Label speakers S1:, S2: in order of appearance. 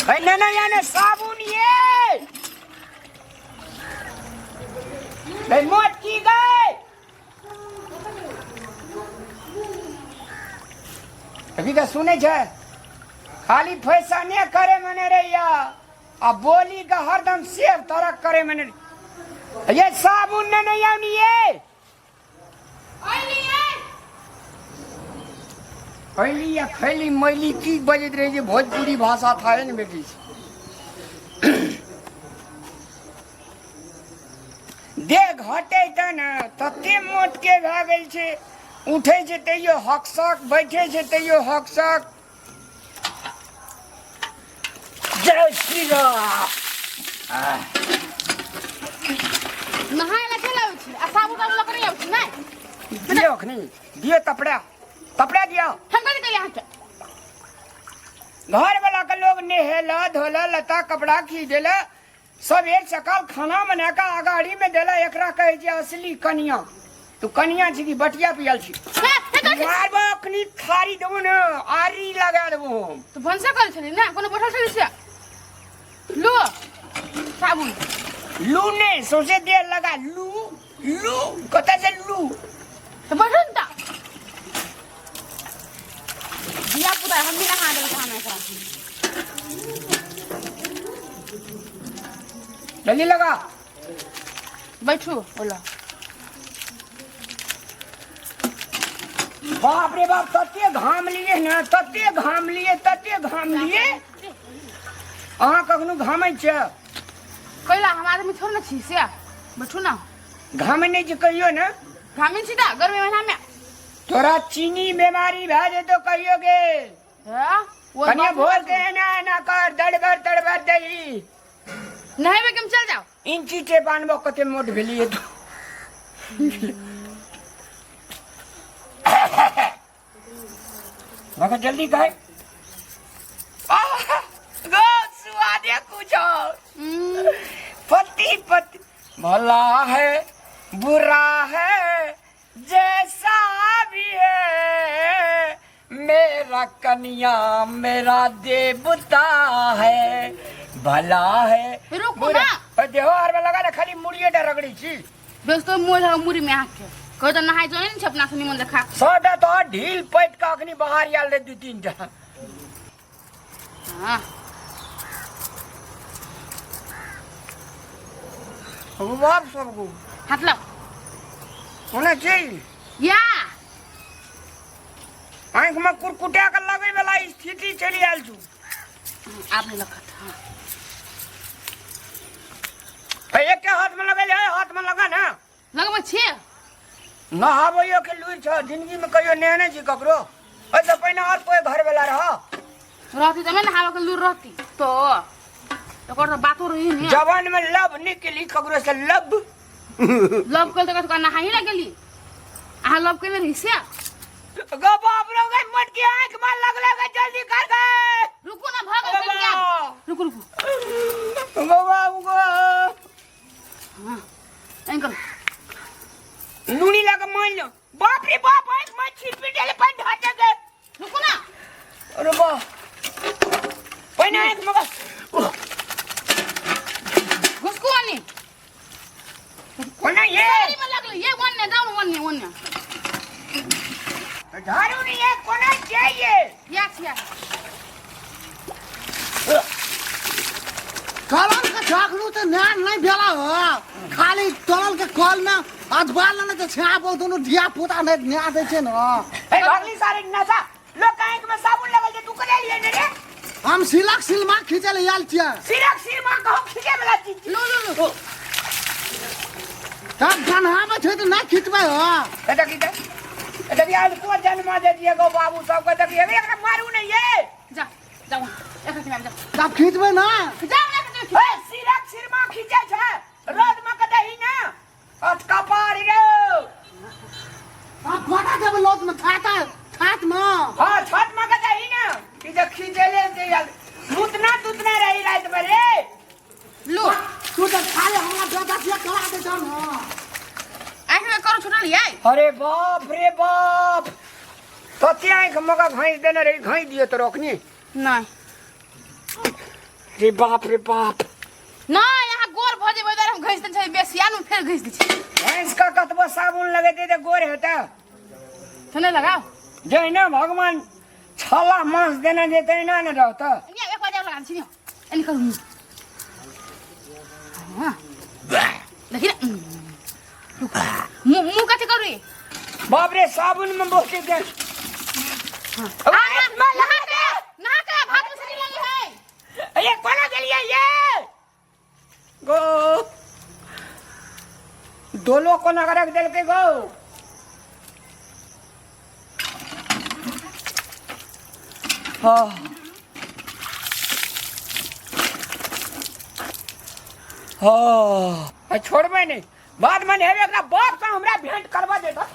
S1: है ना ना याने साबुन ये है मोट की गए अभी का सुने छे खाली फैसने करे मने रैया आ बोली का हरदम सेव तरक करे मने ये साबुन ने नहीं आवनी ये खैली या खैली मैली की बजैत रहे जे भोजपुरी भाषा था ने बेटी देह घटे तऽ ने तते मोटके भए गेल छै उठै छै तैयो हकसक बैठे छै तैयो हकसक। जय श्री राम।
S2: नहाय ला चल आबै छी आ साबुन ताबुन लऽ कऽ नहि आबै छी नहि।
S1: दियौ अखनी दियौ, तपड़ा तपड़ा दियौ।
S2: हम कथी करियै अहाँके?
S1: घर वाला के लोग नहेला धोला लता कपड़ा खींचेला सबेर सकाल खाना बना कऽ अगाड़ी में देला, एकरा कहै छै असली कनिया। तू कनिया छी कि बटिया पियल छी? मारबो अखनी थारी देबो ने आरी लगा देबो हम।
S2: तऽ भनसा करै छली ने कोनो बैठल छली से लो साबुन।
S1: लू ने सौंसे देह लगा लू लू कतऽ से लू।
S2: तऽ बैठल ने तऽ धिया पुता हम भी नहा देबै खाना एकरा।
S1: जल्दी लगा।
S2: बैठू बोलो।
S1: बाप रे बाप, तते घाम लिए ने, तते घाम लिए, तते घाम लिए। अहाँ कखनो घामै छियै?
S2: कैला हम आदमी थोड़े ने छी से बैठू ना।
S1: घामै नहि छी कहियो ने?
S2: घामिन छी तऽ गर्मी महीना में।
S1: तोरा चीनी बीमारी भए जेतो कहियो गे।
S2: हैं? वो
S1: कनिया
S2: बात
S1: भोर के एना एना कर दड़बड़ तड़बड़ दही।
S2: नहेबे के हम चल जाओ।
S1: इंची टेप आनबो कते मोट भेलिए तू। मगर जल्दी कहे आह, गो सुआदे कुछ और। पति पति भला है बुरा है जैसा भी है मेरा कन्या मेरा देवता है भला है
S2: रुकू
S1: बुरा।
S2: ना।
S1: अरे देहो आर में लगा ना खाली मुड़िए टा रगड़ी छी।
S2: दोस्तो मोर है मुड़ी में आके कहो तो नहाय जो नहीं अपना से निमन देखा।
S1: सौटा तो ढील पैट का अखनी बाहर आयल रे दू तीन टा।
S2: हाँ।
S1: बाप सबको
S2: हाथ लाओ।
S1: होना चाहिए।
S2: या
S1: आँख में कुरकुटा के लगे वाला स्थिति चली आयल छु।
S2: आप नहीं लगत। हाँ।
S1: एक के हाथ में लगल है, हाथ में लगा ना।
S2: लगबै छी।
S1: नहाबैयो के लुरि छ जिंदगी में कहियो नहेने छी ककरो। एहिसँ पहिने और कोई घर वाला रह
S2: रहती तमे नहाबऽ के लुरि रहती तो एकर तो बातो रही ने।
S1: जवान में लब निकली ककरो से लब
S2: लब कल तक नहाई ना गेली अहाँ लब केने रही से।
S1: गो बाप रो गई मटकी आंख में लगले गे जल्दी कर गे।
S2: रुकू ना भाग
S1: अरे
S2: चल गया।
S1: बा।
S2: रुकू रुकू।
S1: गो बाप गो।
S2: हाँ एंकल
S1: नूनी लगा मान लो। बाप रे बाप आंख में छिपी डेले पर ढाटे गे।
S2: रुकू ना।
S1: अरे बा पहिने आंख में
S2: घुसकू आनी।
S1: कोना ये
S2: गाड़ी में लगले ये वन ने जाओ वन ने वन ने।
S1: झाड़ू नहीं है कोना चाहिए।
S2: Yes yes.
S3: कलम के झाकरू तऽ नान नहीं भेला हो खाली तोरल के कल में अधबा लेने तऽ छाप दुनू धिया पुता नहीं न्या दै छै ने।
S1: ए भागली सारे नशा लोग आंख में साबुन लगल छै तू कने लिए ने रे।
S3: हम सिलक सिलमा खींचे ले आयल छियै।
S1: सिलक सिलमा कहू खींचे वाला चीज।
S2: लो लो लो।
S3: तब गन्हाबै छै तऽ नहि खींचबै हो।
S1: ए देखी ते ए देखी आज को जन्मा दे दिए गो बाबू सब के देखी एकरा मारू नहीं ये।
S2: जा जाओ एक हाथ में जाओ।
S3: तब खींचबै ना।
S2: जाओ ना खींचबै।
S1: ए सिलक सिलमा खींचे छै रोड में कतै ही ना अत कपार रे।
S3: आ गोटा देबै लोट में छाता छात में।
S1: हां छत में कतै ही ना ई जे खींचे ले जे यार मुतना तुतना रही रात में रे।
S2: लो
S3: तू तऽ खाली हमरा बेटा छियै करा दे छौ ने।
S2: आँख में करू छुटल यै।
S1: अरे बाप रे बाप कते आँख मगा घाँस देने रही घाँस दियो तो रोकनी
S2: नहीं।
S1: रे बाप रे बाप।
S2: नहि, अहाँ गोर भऽ जेबै तऽ हम घसि देने छै बेसी, आनू फेर घसि दै छी।
S1: भैंस का कतबो साबुन लगेतै तऽ गोर हेतै?
S2: तऽ नहि लगाउ।
S1: जहिना भगवान छाला मांस देने जे तहिना ने रहतै।
S2: एने एक बार लगा दै छी ने, एने करू। हाँ। देखी ने, मुँह मुँह कथी करू ई?
S1: बाप रे, साबुन में बहुते दे।
S2: नहा के, नहा के भात में सब्जी लगी है।
S1: ये कोना गेलियै ये गो दोलो कोना के रख देलकै गो। हाँ हाँ, छोड़बै नहीं, बाद में हेबे एकरा बाप से हमरा भेंट करवा देता।